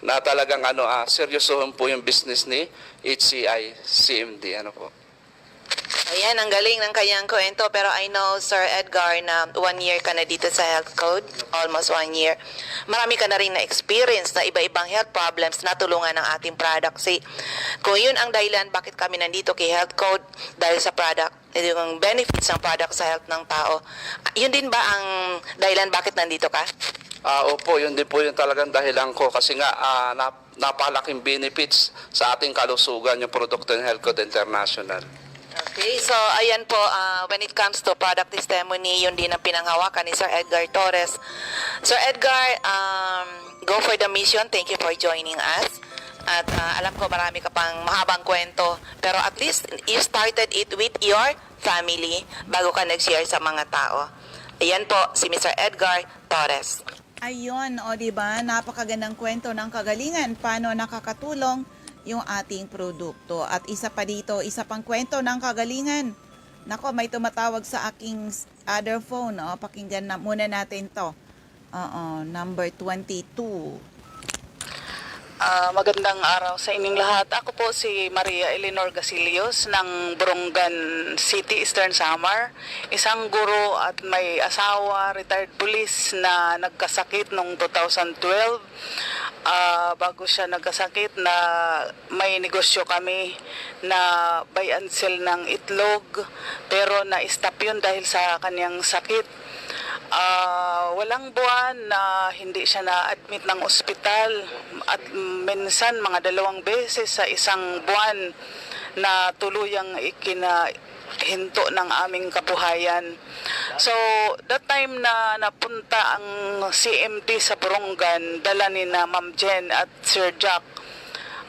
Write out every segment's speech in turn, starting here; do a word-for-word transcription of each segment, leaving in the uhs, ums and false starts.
na talagang ano, ah, seryosohin po yung business ni H C I C M D. Ano po? Ayan, ang galing ng kanyang kwento. Pero I know, Sir Edgar, na one year ka na dito sa Health Code. Almost one year. Marami ka na rin na-experience na iba-ibang health problems na tulungan ng ating product. Si, kung yun ang dahilan bakit kami nandito kay Health Code, dahil sa product, yung benefits ng product sa health ng tao. Yun din ba ang dahilan bakit nandito ka? Ah, opo, yun din po yung talagang dahilan ko kasi nga ah, nap- napakalaking benefits sa ating kalusugan yung produkto ng Health Code International. Okay, so ayan po, ah, when it comes to product testimony, yun din ang pinanghawakan ni Sir Edgar Torres. Sir Edgar, um, go for the mission. Thank you for joining us. At ah, alam ko marami ka pang mahabang kwento, pero at least you started it with your family bago ka nag-share sa mga tao. Ayan po, si Mister Edgar Torres. Ayun, o di ba? Napakagandang kwento ng kagalingan. Paano nakakatulong yung ating produkto? At isa pa dito, isa pang kwento ng kagalingan. Nako, may tumatawag sa aking s- other phone. O, pakinggan na muna natin to. Oo, number twenty-two. Ah, magandang araw sa inyong lahat. Ako po si Maria Eleanor Gasillos ng Borongan City, Eastern Samar. Isang guro at may asawa, retired police na nagkasakit noong two thousand twelve. Ah, bago siya nagkasakit na may negosyo kami na buy and sell ng itlog, pero na-stop yun dahil sa kanyang sakit. Ah, walang buwan na hindi siya na-admit ng ospital at minsan mga dalawang beses sa isang buwan na tuluyang ikinahinto ng aming kabuhayan. So, that time na napunta ang C M D sa Borongan, dala ni na Ma'am Jen at Sir Jack,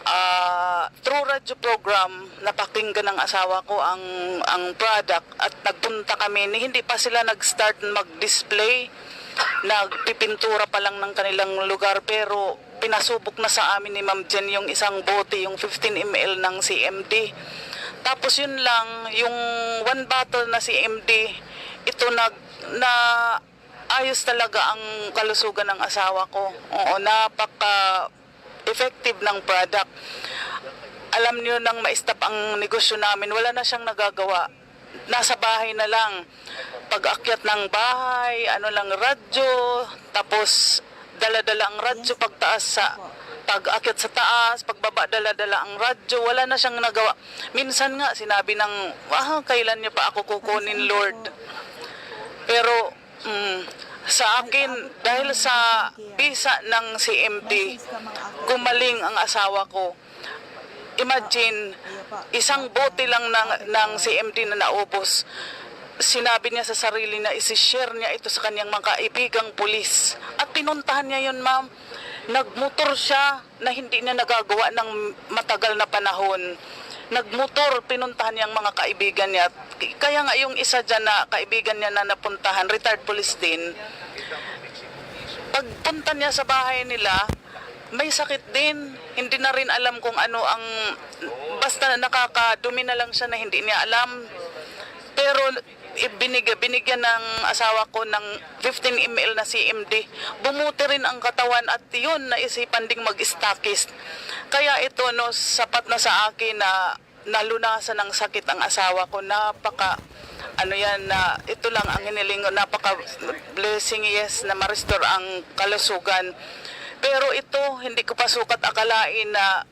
ah, through radyo program, napakinggan ng asawa ko ang ang product at nagpunta kami ni hindi pa sila nag-start mag-display, nagpipintura pa lang ng kanilang lugar, pero pinasubok na sa amin ni Ma'am Jen yung isang bote, yung fifteen M L ng C M D. Tapos yun lang, yung one bottle na C M D, ito nag na ayos talaga ang kalusugan ng asawa ko. Oo, napaka effective ng product. Alam niyo, nang ma-stop ang negosyo namin, wala na siyang nagagawa. Nasa bahay na lang. Pag-akyat ng bahay, ano lang, radyo, tapos dala-dala ang radyo pagtaas sa pag-akyat sa taas, pagbaba dala-dala ang radyo, wala na siyang nagawa. Minsan nga sinabi ng, "Ah, kailan niyo pa ako kukunin, Lord?" Pero Mm, sa akin, dahil sa bisa ng C M D, gumaling ang asawa ko. Imagine, isang bote lang ng, ng C M D na naubos. Sinabi niya sa sarili na isi-share niya ito sa kanyang mga kaibigang pulis. At pinuntahan niya yun, ma'am. Nagmotor siya na hindi niya nagagawa ng matagal na panahon. Nagmotor, pinuntahan niya ang mga kaibigan niya. Kaya nga yung isa dyan na kaibigan niya na napuntahan, retired police din, pagpunta niya sa bahay nila, may sakit din. Hindi na rin alam kung ano ang, basta nakakadumi na lang siya na hindi niya alam. Pero ibinig, binigyan ng asawa ko ng fifteen M L na C M D. Bumuti rin ang katawan at yun, naisipan ding mag-stakis. Kaya ito, no, sapat na sa akin na nalunasan ng sakit ang asawa ko. Napaka, ano yan, na ito lang ang hiniling ko, napaka blessing, yes, na ma-restore ang kalusugan. Pero ito, hindi ko pa sukat akalain na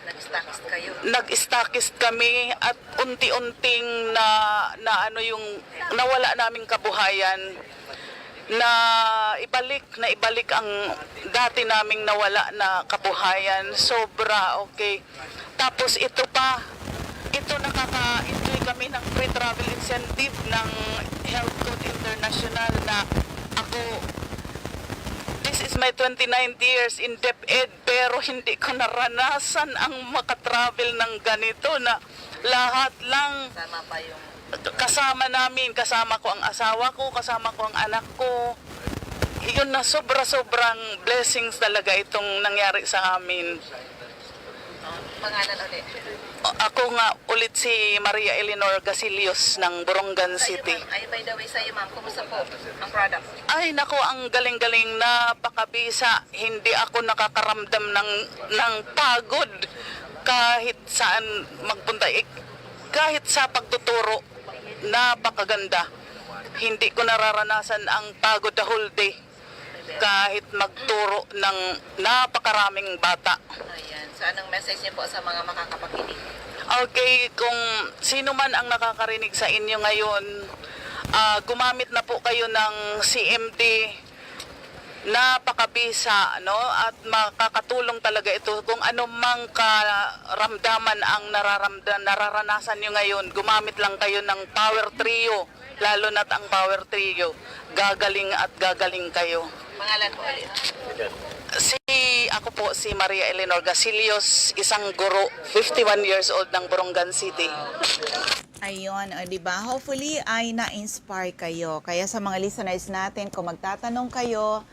Nag-stakis kayo. Nag-stakis kami at unti-unting na, na ano yung nawala naming kabuhayan, na ibalik, na ibalik ang dati naming nawala na kabuhayan. Sobra, okay. Tapos ito pa, ito, nakaka-enjoy kami ng free travel incentive ng Health Code International na ako, this is my twenty-ninth years in DepEd, pero hindi ko naranasan ang makatravel ng ganito na lahat lang Tama pa yung kasama namin, kasama ko ang asawa ko, kasama ko ang anak ko. Yun na, sobra-sobrang blessings talaga itong nangyari sa amin. Pangalan ulit. Ako nga ulit si Maria Eleanor Gasilios ng Borongan Sa'yo, City. Ma'am. Ay, by the way, sa'yo, ma'am, kumusta po ang product? Ay, nako, ang galing-galing, napakabisa. Hindi ako nakakaramdam ng, ng pagod kahit saan magpunta. Ik- kahit sa pagtuturo, napakaganda. Hindi ko nararanasan ang pagod the whole day kahit magturo ng napakaraming bata. Ayan. So, anong message niyo po sa mga makakapakinig? Okay, kung sino man ang nakakarinig sa inyo ngayon, ah, gumamit na po kayo ng C M D. Napakabisa, no? At makakatulong talaga ito. Kung ano mang karamdaman ang nararamda, nararanasan nyo ngayon, gumamit lang kayo ng Power Trio, lalo na't ang Power Trio. Gagaling at gagaling kayo. Pangalan po ulit. Si, ako po si Maria Eleanor Gasilios, isang guro, fifty-one years old ng Borongan City. Ayun, o, di ba? Hopefully ay na-inspire kayo. Kaya sa mga listeners natin, kung magtatanong kayo,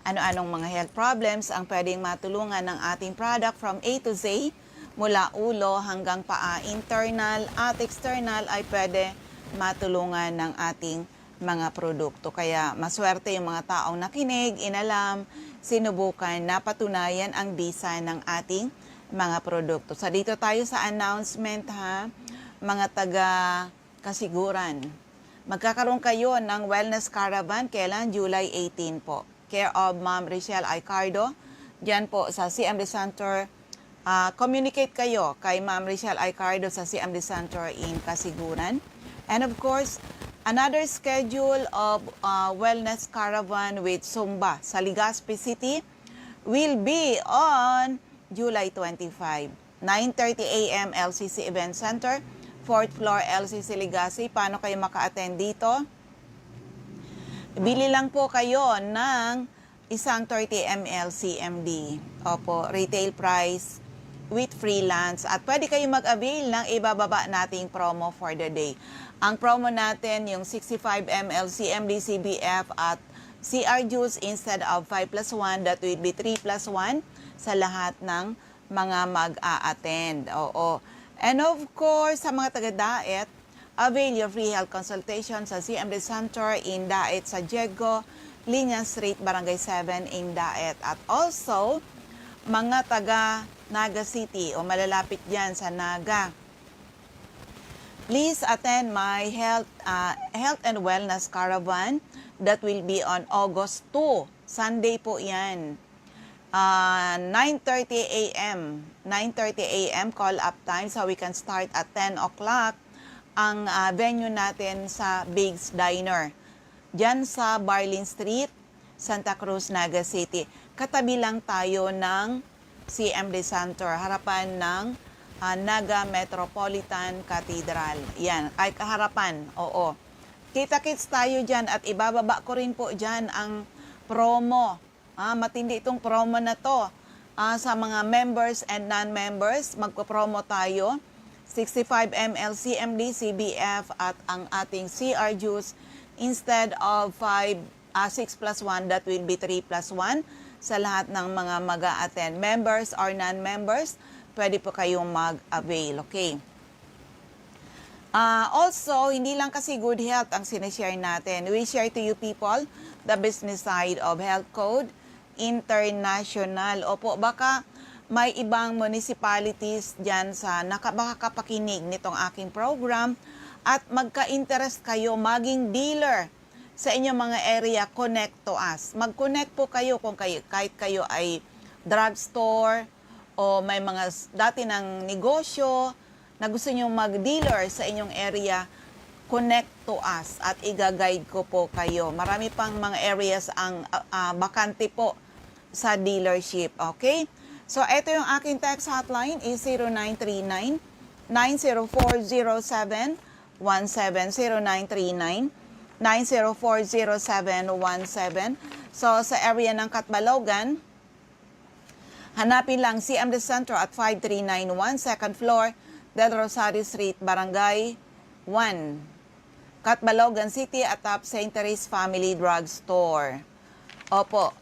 ano-anong mga health problems ang pwedeng matulungan ng ating product from A to Z, mula ulo hanggang paa, internal at external, ay pwede matulungan ng ating mga produkto. Kaya maswerte yung mga taong nakinig, inalam, sinubukan, napatunayan ang bisa ng ating mga produkto. So, dito tayo sa announcement, ha, mga taga Kasiguran. Magkakaroon kayo ng Wellness Caravan, kailan? July eighteen po. Care of Ma'am Richelle Aicardo, dyan po sa C M D Center. Ah, communicate kayo kay Ma'am Richelle Aicardo sa C M D Center in Kasiguran. And of course, another schedule of, ah, Wellness Caravan with Zumba sa Legazpi City will be on July twenty-five, nine thirty A M, L C C Event Center, fourth floor, L C C Legazpi. Paano kayo maka-attend dito? Bili lang po kayo ng isang thirty M L C M D. Opo, retail price with free lunch. At pwede kayo mag-avail ng ibababa nating promo for the day. Ang promo natin, yung sixty-five M L C M D, C B F at C R juice, instead of five plus one, that will be three plus one sa lahat ng mga mag-a-attend. Oo. And of course, sa mga taga-Daet, avail your free health consultation sa C M D Center in Daet sa Diego Liña Street, Barangay seven in Daet. At also, mga taga Naga City o malalapit diyan sa Naga, please attend my health, ah, health and wellness caravan that will be on August two. Sunday po yan. Ah, nine thirty A M, nine thirty A M call up time, so we can start at ten o'clock ang, ah, venue natin sa Biggs Diner. Diyan sa Barlin Street, Santa Cruz, Naga City. Katabi lang tayo ng C M D Center, harapan ng, ah, Naga Metropolitan Cathedral. Yan, ay kaharapan, oo. Kita-kits tayo dyan at ibababa ko rin po dyan ang promo. Ah, matindi itong promo na to. Ah, sa mga members and non-members, magpo-promo tayo. Sixty-five M L C M D, C B F at ang ating C R juice, instead of five, ah, six plus one, that will be three plus one. Sa lahat ng mga mag-a-attend, members or non-members, pwede po kayong mag-avail, okay? Ah, also, hindi lang kasi good health ang sinishare natin. We share to you people the business side of Health Code International. Opo, baka may ibang municipalities dyan sa naka-, makakapakinig nitong aking program at magka-interest kayo maging dealer sa inyong mga area, connect to us. Mag-connect po kayo kung kayo, kahit kayo ay drugstore o may mga s- dati ng negosyo na gusto nyo mag-dealer sa inyong area, connect to us at iga-guide ko po kayo. Marami pang mga areas ang, ah, ah, bakante po sa dealership, okay? So, ito yung aking text hotline is zero nine three nine, nine zero four zero seven one seven, zero nine three nine, nine zero four zero seven one seven. So, sa area ng Catbalogan, hanapin lang C M D Center at five three nine one, second floor, Del Rosario Street, Barangay one, Catbalogan City, atop Saint Therese Family Drugstore. Opo.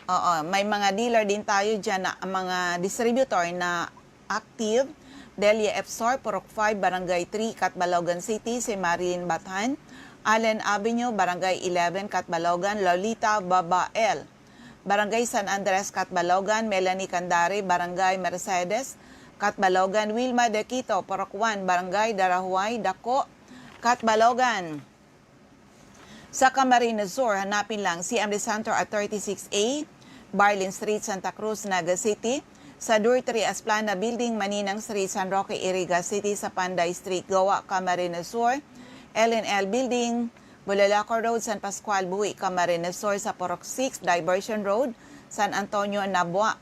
Oo, may mga dealer din tayo dyan na mga distributor na Active, Delia F. Sor, Purok five, Barangay three, Catbalogan City, si Marilyn Bathan, Allen Avenue, Barangay eleven, Catbalogan, Lolita Babael, Barangay San Andres, Catbalogan, Melanie Candare, Barangay Mercedes, Catbalogan, Wilma De Quito, Purok one, Barangay Darahuay, Daco, Catbalogan. Sa Camarines Sur, hanapin lang C M D Center at thirty-six A, Barlin Street, Santa Cruz, Naga City, sa Door three Asplana Building, Maninang Street, San Roque, Iriga City, sa Panday Street, Goa, Camarines Sur, L N L Building, Bulalaco Road, San Pascual, Buhi, Camarines Sur, sa Purok six Diversion Road, San Antonio, Nabua,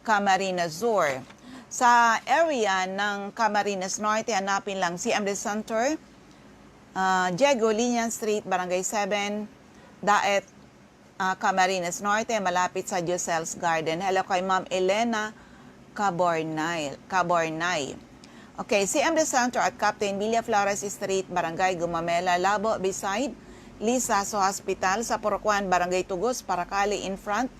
Camarines Sur. Sa area ng Camarines Norte, hanapin lang C M D Center, ah, Diego Liñan Street, Barangay seven, Daet, ah, Camarines Norte, malapit sa Jocel's Garden. Hello kay Ma'am Elena Cabornay, Cabornay. Okay, C M D Center at Captain Villaflores Street, Barangay Gumamela, Labo, beside Lizaso Hospital, sa Purok one, Barangay Tugos, Paracali, in front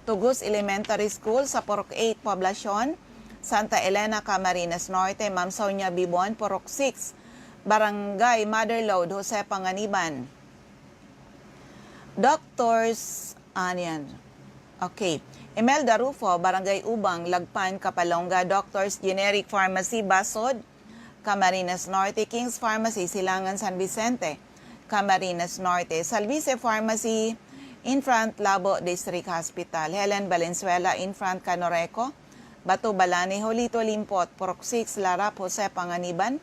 Tugos Elementary School, sa Purok eight, Poblacion, Santa Elena, Camarines Norte, Ma'am Sonia Bibon, Purok six, Barangay Motherlode, Jose Panganiban. Doctors, ano yan? Okay. Imelda Rufo, Barangay Ubang, Lagpan, Kapalonga, Doctors Generic Pharmacy, Basod, Camarines Norte, King's Pharmacy, Silangan, San Vicente, Camarines Norte, Salvice Pharmacy, in front Labo District Hospital, Helen Valenzuela, in front Canoreco, Bato Balani, Jolito Limpot, Purok six, Larap, Jose Panganiban,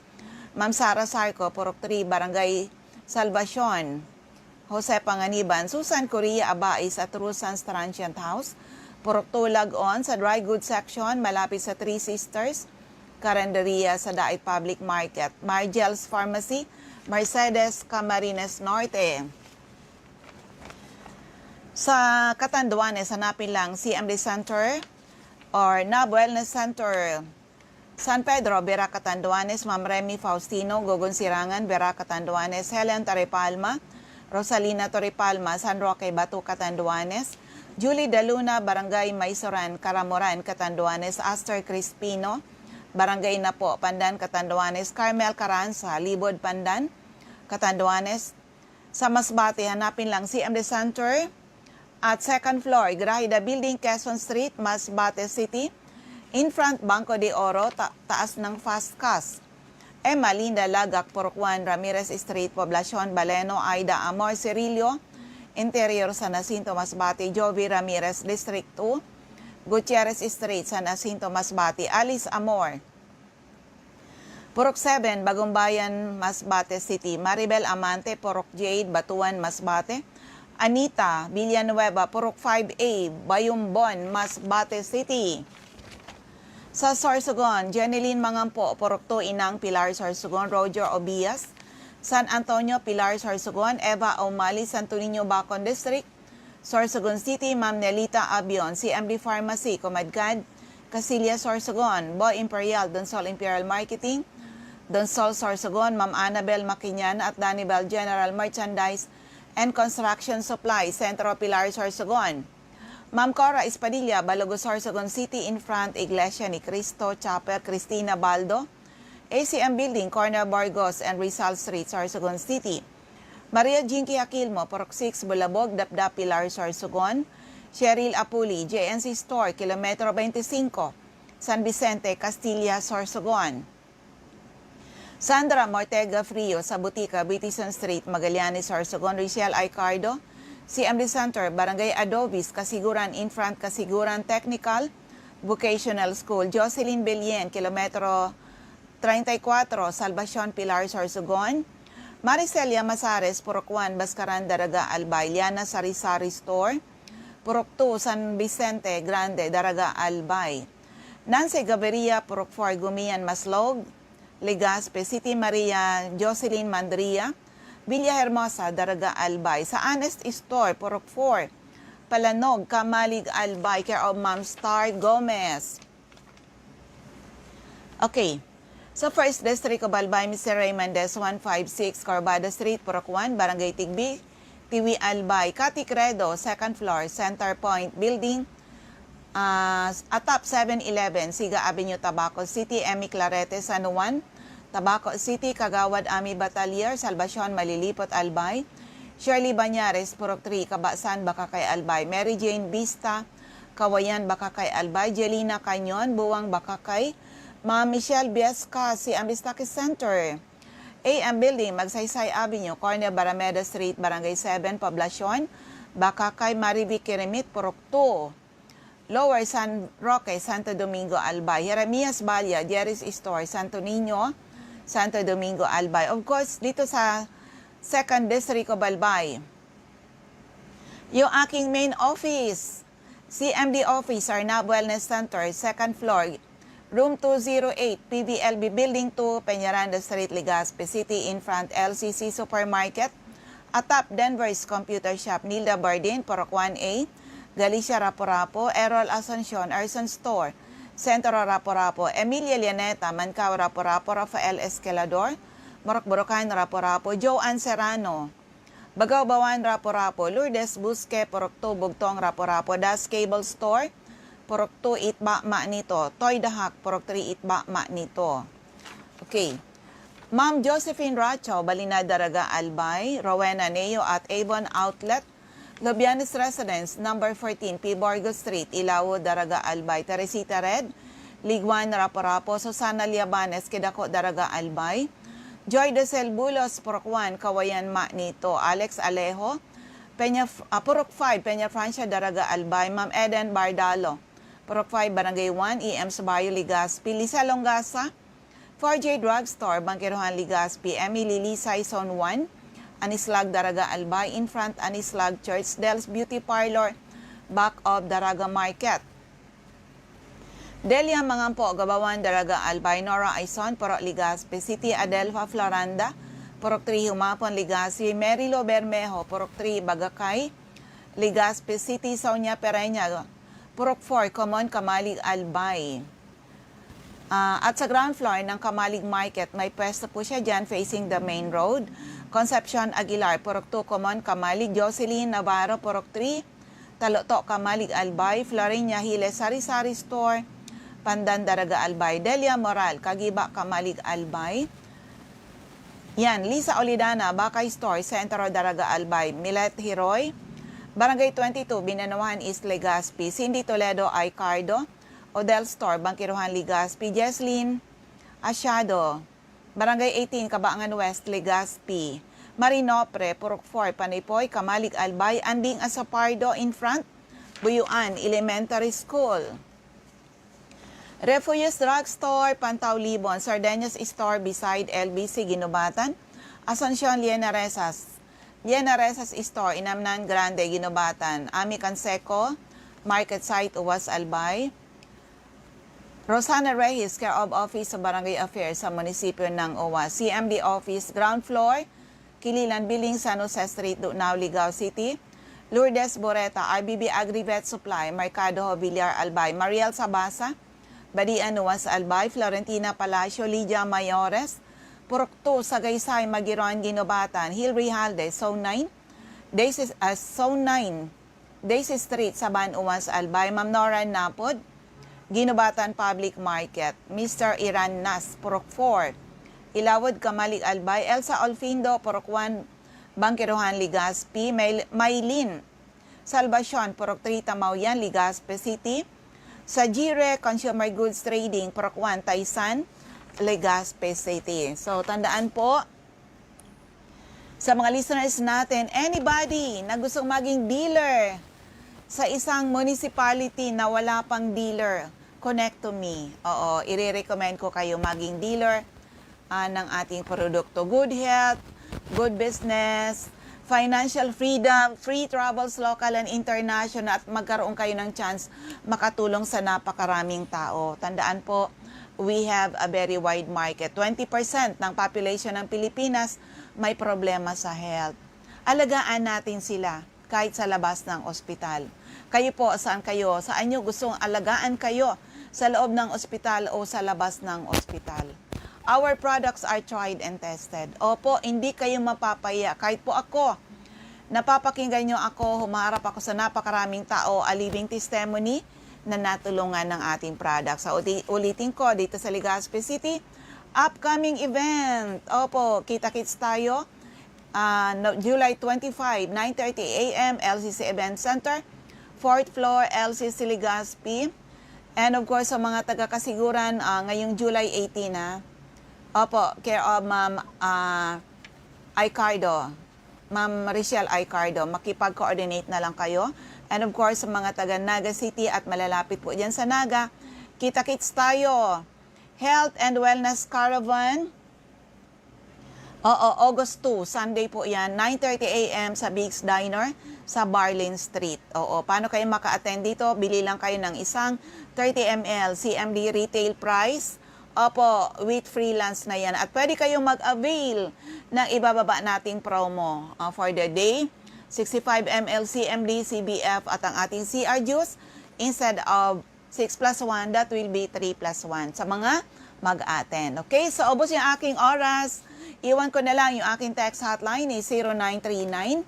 Ma'am Sara Sarco, Purok three, Barangay Salvacion, Jose Panganiban, Susan Correa Abais at Rusan's Transient House, Purok two, Lagon, sa dry goods section, malapit sa Three Sisters Carinderia sa Daet Public Market, Margel's Pharmacy, Mercedes, Camarines Norte. Sa Catanduanes, hanapin lang C M D Center or Nab Wellness Center. San Pedro, Vera, Catanduanes, Ma'am Remy Faustino, Gogon Sirangan, Vera, Catanduanes, Helen Torrepalma, Rosalina Torrepalma, San Roque, Bato, Catanduanes, Julie Daluna, Barangay Maisoran, Caramoran, Catanduanes, Aster Crispino, Barangay Napo, Pandan, Catanduanes, Carmel Caranza, Libod, Pandan, Catanduanes. Sa Masbate, hanapin lang C M D Center at second floor, Grahida Building, Quezon Street, Masbate City, in front Banco de Oro, ta-, taas ng Fast Cash. Emma Linda Lagak, Purok one, Ramirez Street, Poblacion, Baleno, Aida Amor Cirillo, Interior, San Jacinto, Masbate, Jovi Ramirez, District two, Gutierrez Street, San Jacinto, Masbate, Alice Amor, Purok seven, Bagong Bayan, Masbate City, Maribel Amante, Purok Jade, Batuan, Masbate, Anita Villanueva, Purok five A, Bayumbon, Masbate City. Sa Sorsogon, Jeneline Mangampo, Purok two, Inang Pilar Sorsogon, Roger Obias, San Antonio, Pilar Sorsogon, Eva O'Malley, Santo Niño, Bacon District, Sorsogon City, Ma'am Nelita Abion, C M D Pharmacy, Comadgad, Casillas, Sorsogon, Boy Imperial, Donsol Imperial Marketing, Donsol, Sorsogon, Ma'am Annabel Maquinana at Danibel General Merchandise and Construction Supply, Centro Pilar, Sorsogon. Ma'am Cora Espadilla, Balogo, Sorsogon City, in front Iglesia ni Cristo Chapel, Cristina Baldo, A C M Building, corner Burgos and Rizal Street, Sorsogon City. Maria Jinky Aquilmo, Purok six, Bulabog, Dapdap, Pilar, Sorsogon. Cheryl Apuli, J N C Store, Kilometro twenty-five, San Vicente, Castilla, Sorsogon. Sandra Mortega Frio sa Butika, Bitison Street, Magallanes, Sorsogon. Richelle Aicardo, C M D Center, Barangay Adobis, Kasiguran, in front Kasiguran Technical Vocational School. Jocelyn Belien, Kilometro treinta y cuatro, Salvacion, Pilar, Sorsogon. Maricelia Masares, Purok one, Bascaran, Daraga, Albay. Liana Sari-Sari Store, Purok two, San Vicente Grande, Daraga, Albay. Nancy Gaviria, Purok four, Gumian, Maslog, Legazpi City. Maria Jocelyn Mandria, Villa Hermosa, Daraga, Albay. Sa Honest Store, Purok four, Palanog, Camalig, Albay, care of Ma'am Star Gomez. Okay. Sa First District of Albay, Mister Ray Mendez, one five six Corbada Street, Purok one, Barangay Tigbi, Tiwi, Albay. Cathy Credo, second floor, Center Point Building, Ah, atap seven eleven, Siga Avenue, Tabaco City, Emmy Clarete, San Juan, Tabaco City, Kagawad Ami Batalier, Salvacion, Malilipot, Albay, Shirley Bañares, Purok three, Kabasan, Bacacay, Albay, Mary Jane Vista, Kawayan, Bacacay, Albay, Jelina Cañon, Buwang, Bacacay, Ma'am Michelle Viesca, C M Destaque Center, A M Building, Magsaysay Avenue, corner Barameda Street, Barangay seven, Poblacion, Bacacay, Marivic Kirimit, Purok two, Lower San Roque, Santo Domingo, Albay, Jeremias Balla, Jerry's Store, Santo Niño, Santo Domingo, Albay. Of course, dito sa Second District of Albay, yung aking main office, C M D Office, Arnab Wellness Center, second floor, room two zero eight, P V L B Building two, Peñaranda Street, Legazpi City, in front L C C Supermarket, atap Denver's Computer Shop, Nilda Bardin, Purok one A, Galicia Rapu-Rapu, Errol Asuncion, Erson Store, Centro Rapu-Rapu, Emilia Llaneta, Mancao Rapu-Rapu, Rafael Escalador, Morocco Burucan Rapu-Rapu, Joanne Serrano, Bagaw Bawan Rapu-Rapu, Lourdes Busque, Purok two, Bugtong Rapu-Rapu, Das Cable Store, Purok two, Itba Manito, Toy Dahak, Purok three, Itba Manito. Okay. Ma'am Josephine Racho, Balinad, Daraga, Albay, Rowena Neo at Avon Outlet, Lubianes Residence, number fourteen, P. Borgo Street, Ilawod, Daraga, Albay, Teresita Red, Liguan Rapu-Rapu, Susana Liabanes, Kidako, Daraga, Albay, Joy Desel Bulos, Purok one, Kawayan, Manito, Alex Alejo, Peña, ah, Purok five, Peña Francia, Daraga, Albay, Ma'am Eden Bardalo, Purok five, Barangay one, E M Sabayo, Legazpi, Lisa Longasa, four J Drugstore, Bangkerohan, Legazpi, Emily Lisay, Zone one, Anislag, Daraga, Albay, in front Anislag Church, Del's Beauty Parlor, back of Daraga Market. Delia Mangampo, Gabawan, Daraga, Albay, Nora Aison, Purok Legazpi City, Adelfa Floranda, Purok three, Humapon, Legazpi, Mary Lo Bermejo, Purok three, Bagacay, Legazpi City, Sonia Pereña, Purok four, Common, Camalig, Albay. Ah, at sa ground floor ng Camalig Market, may pwesto po siya dyan facing the main road. Concepcion Aguilar, Purok two, Common, Camalig, Jocelyn Navarro, Purok three, Taloto, Camalig, Albay, Florinia Hiles, Sari-Sari Store, Pandan, Daraga, Albay, Delia Moral, Kagiba, Camalig, Albay. Yan, Lisa Olidana, Bakay Store, Centro, Daraga, Albay, Milet Hiroy, Barangay twenty-two, Binanuhan East, Legazpi, Cindy Toledo, Icardo, Odell Store, Bangkiruhan, Legazpi, Jesslyn Asiado, Barangay eighteen, Cabangan West, Legazpi, Marinopre, Purok four, Panipoy, Camalig, Albay, Anding Asapardo, in front, Buyuan Elementary School. Refugees Drugstore, Pantao Libon, Sardeñas Store beside L B C, Guinobatan, Asuncion, Liena Rezas, Liena Rezas Store, Inamnan Grande, Guinobatan, Ami Canseco, Market Site, Uwas, Albay, Rosana Reyes, care of Office of Barangay Affairs sa munisipyo ng Uwas, C M D Office, ground floor, Kililan Building, San Jose Street, Dunao, Ligao City, Lourdes Boreta, R B B Agrivet Supply, Mercado Jobiliar, Albay, Mariel Sabasa, Badian, Uwas, Albay, Florentina Palacio, Lydia Mayores, Purok two, Sagaysay, Magiron, Guinobatan, Hill Rijalde, Zone nine, Daisy, ah, Zone nine, Daisy Street, Saban, Uwas, Albay, Ma'am Nora Napod, Guinobatan Public Market, Mister Iran Nas, Purok four, Ilawod, Camalig, Albay, Elsa Olfindo, Purok one, Bangkiruhan, Legazpi, May-, Maylin Salvacion, Purok three, Tamaoyan, Legazpi City, Sajire Consumer Goods Trading, Purok one, Taysan, Legazpi City. So, tandaan po, sa mga listeners natin, anybody na gustong maging dealer sa isang municipality na wala pang dealer, connect to me. Oo, ire-recommend ko kayo maging dealer, ah, ng ating produkto. Good health, good business, financial freedom, free travels local and international, at magkaroon kayo ng chance makatulong sa napakaraming tao. Tandaan po, we have a very wide market. Twenty percent ng population ng Pilipinas may problema sa health. Alagaan natin sila kahit sa labas ng ospital. Kayo po, saan kayo? Saan nyo gustong alagaan kayo? Sa loob ng ospital o sa labas ng ospital? Our products are tried and tested. Opo, hindi kayo mapapahiya. Kahit po ako, napapakinggan nyo ako, humaharap ako sa napakaraming tao, a living testimony, na natulungan ng ating product. So, uli-, ulitin ko, dito sa Legazpi City, upcoming event. Opo, kita-kits tayo. Ah, no, July twenty-five, nine thirty a m, L C C Event Center, fourth floor, L C C Legazpi. And of course, sa mga taga Kasiguran, ah, ngayong July eighteen, ha. Opo, care of Ma'am, ah, Icardo. Ma'am Richelle Icardo, makipag-coordinate na lang kayo. And of course, sa mga taga Naga City at malalapit po dyan sa Naga, kita-kits tayo. Health and Wellness Caravan. Oo, August two, Sunday po yan, nine thirty a m sa Biggs Diner sa Barlin Street. Oo, paano kayo maka-attend dito? Bili lang kayo ng isang thirty M L C M D retail price. Opo, with free lunch na yan. At pwede kayong mag-avail ng ibababa nating promo, ah, for the day. sixty-five M L C M D, C B F at ang ating C R juice instead of six plus one, that will be three plus one sa mga mag-attend. Okay, so ubos yung aking oras. Iwan ko na lang yung aking text hotline is zero nine three nine,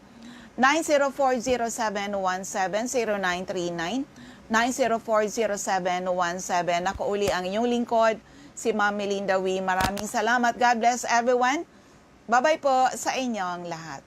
nine zero four zero seven one seven, zero nine three nine, nine zero four zero seven one seven. Ako uli ang inyong lingkod, si Ma'am Melinda Wee. Maraming salamat. God bless everyone. Bye-bye po sa inyong lahat.